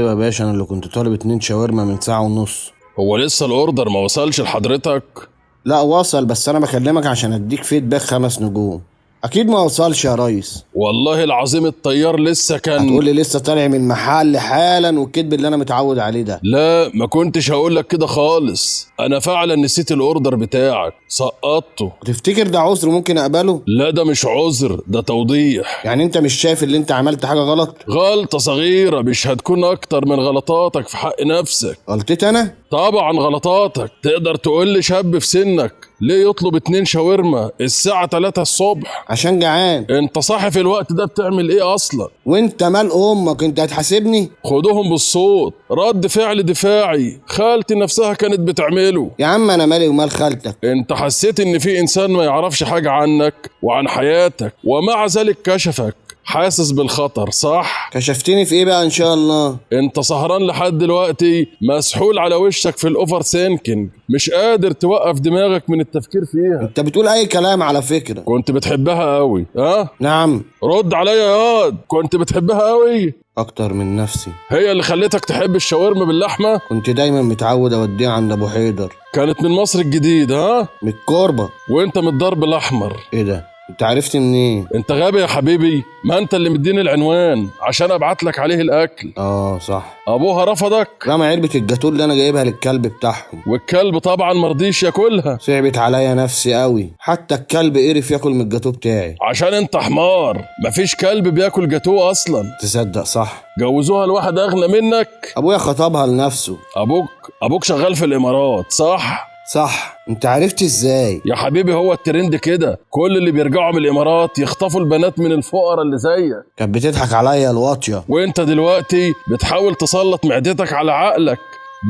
ايوه يا باشا، انا اللي كنت طالب 2 شاورما من ساعة ونص. هو لسه ال order ما وصلش لحضرتك؟ لا وصل، بس انا بكلمك عشان اديك feedback 5 نجوم. اكيد ما وصلش يا ريس. والله العظيم الطيار لسه كان. هتقولي لسه طالع من المحل حالا والكذب اللي انا متعود عليه ده؟ لا ما كنتش هقولك كده خالص، انا فعلا نسيت ال order بتاعك، سقطته. تفتكر ده عذر ممكن اقبله؟ لا ده مش عذر، ده توضيح. يعني انت مش شايف اللي انت عملت حاجة غلط؟ غلطه صغيرة مش هتكون اكتر من غلطاتك في حق نفسك. غلطتي انا؟ طبعا غلطاتك. تقدر تقول لي شاب في سنك ليه يطلب 2 شاورما الساعة 3 الصبح؟ عشان جعان. انت صاحي في الوقت ده بتعمل ايه اصلا؟ وانت مال امك، انت هتحاسبني؟ خدوهم بالصوت، رد فعل دفاعي خالتي نفسها كانت بتعمله. يا عم انا مالي ومال خالتك؟ انت حسيت ان في انسان ما يعرفش حاجة عنك وعن حياتك ومع ذلك كشفك، حاسس بالخطر صح؟ كشفتني في ايه بقى ان شاء الله؟ انت سهران لحد دلوقتي مسحول على وشك في ال overthinking، مش قادر توقف دماغك من التفكير فيها. انت بتقول اي كلام على فكرة. كنت بتحبها قوي ها؟ نعم. رد عليا يا ياد، كنت بتحبها قوي؟ اكتر من نفسي. هي اللي خلتك تحب الشاورما باللحمة؟ كنت دايما متعود اوديها عند ابو حيدر. كانت من مصر الجديد ها؟ من الكوربة. وانت من الضرب الاحمر. ايه ده؟ انت عرفت منين؟ انت غبي يا حبيبي، ما انت اللي مديني العنوان عشان ابعت لك عليه الاكل. اه صح. ابوها رفضك؟ رمى علبة الجاتوه اللي انا جايبها للكلب بتاعهم. والكلب طبعا مرضيش ياكلها. صعبت عليا نفسي قوي، حتى الكلب قرف ياكل من الجاتوه بتاعي. عشان انت حمار، مفيش كلب بياكل جاتوه اصلا. تصدق صح. جوزوها لواحد اغنى منك؟ ابويا خطبها لنفسه. ابوك شغال في الامارات صح؟ صح. انت عرفت ازاي؟ يا حبيبي هو الترند كده، كل اللي بيرجعوا من الامارات يخطفوا البنات من الفقراء اللي زيك. كانت بتضحك عليا الواطيه. وانت دلوقتي بتحاول تسلط معدتك على عقلك،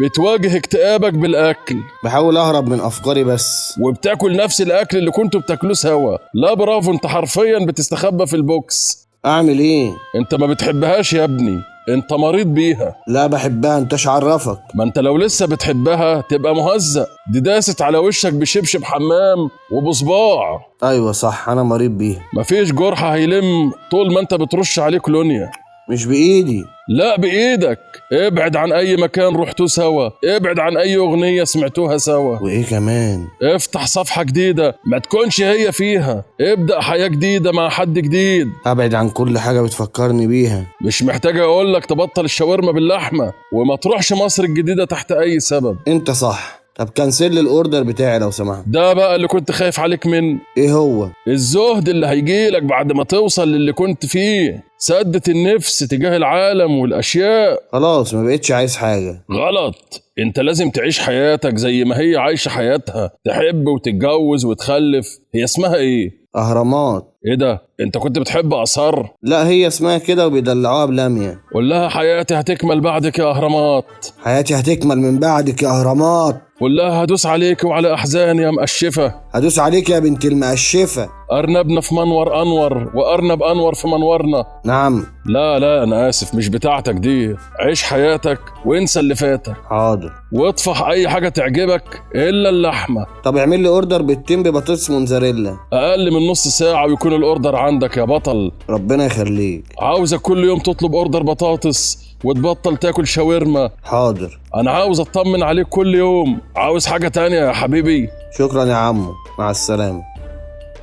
بتواجه اكتئابك بالاكل. بحاول اهرب من افكاري بس. وبتاكل نفس الاكل اللي كنتوا بتاكلوه سوا. لا برافو، انت حرفيا بتستخبى في ال box. اعمل ايه؟ انت ما بتحبهاش يا ابني، انت مريض بيها. لا بحبها، انتش عرفك. ما انت لو لسه بتحبها تبقى مهزأ، دي داست على وشك بشبشب حمام وبصباع. ايوه صح، انا مريض بيها. مفيش جرح هيلم طول ما انت بترش عليه كولونيا. مش بايدي. لا بايدك. ابعد عن اي مكان رحتوه سوا، ابعد عن اي اغنية سمعتوها سوا. وايه كمان؟ افتح صفحة جديدة ما تكونش هي فيها، ابدأ حياة جديدة مع حد جديد. ابعد عن كل حاجة بتفكرني بيها. مش محتاج اقولك تبطل الشاورما باللحمة وما تروحش مصر الجديدة تحت اي سبب. انت صح. طب cancel لي ال order بتاعي لو سمحت. ده بقى اللي كنت خايف عليك منه. ايه هو؟ الزهد اللي هيجيلك بعد ما توصل للي كنت فيه، سدة النفس تجاه العالم والاشياء. خلاص ما بقتش عايز حاجة. غلط، انت لازم تعيش حياتك زي ما هي عايشة حياتها، تحب وتتجوز وتخلف. هي اسمها ايه؟ اهرامات. ايه ده؟ انت كنت بتحب اثار؟ لا هي اسمها كده وبيدلعوها بلامية. قول لها حياتي هتكمل بعدك يا اهرامات. حياتي هتكمل من بعدك يا اهرامات. قول لها هدوس عليك وعلى احزاني يا مقشفة. هدوس عليك يا بنت المقشفة. أرنبنا في منور أنور وأرنب أنور في منورنا. نعم. لا لا أنا آسف، مش بتاعتك دي. عيش حياتك وانسى اللي فاتك. حاضر. واطفح أي حاجة تعجبك إلا اللحمة. طب اعمل لي order بيضتين ببطاطس موتزاريلا. أقل من نص ساعة ويكون ال order عندك يا بطل. ربنا يخليك. عاوزك كل يوم تطلب order بطاطس وتبطل تاكل شاورما. حاضر. أنا عاوز أطمن عليك كل يوم. عاوز حاجة تانية يا حبيبي؟ شكرا يا عمو، مع السلامة.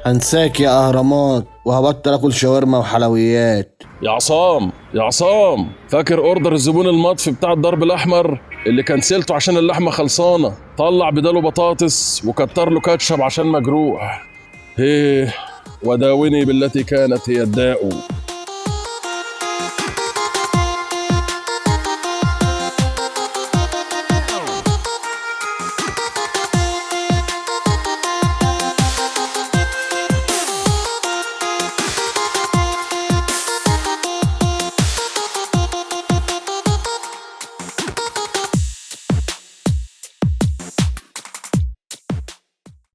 هنساك يا اهرامات وهبطل اكل شاورما وحلويات. يا عصام، يا عصام، فاكر order الزبون المطفي بتاع الضرب الاحمر اللي كنسلته عشان اللحمة خلصانه؟ طلع بداله بطاطس وكتر له كاتشب عشان مجروح. هيه، وداوني بالتي كانت هي الداء.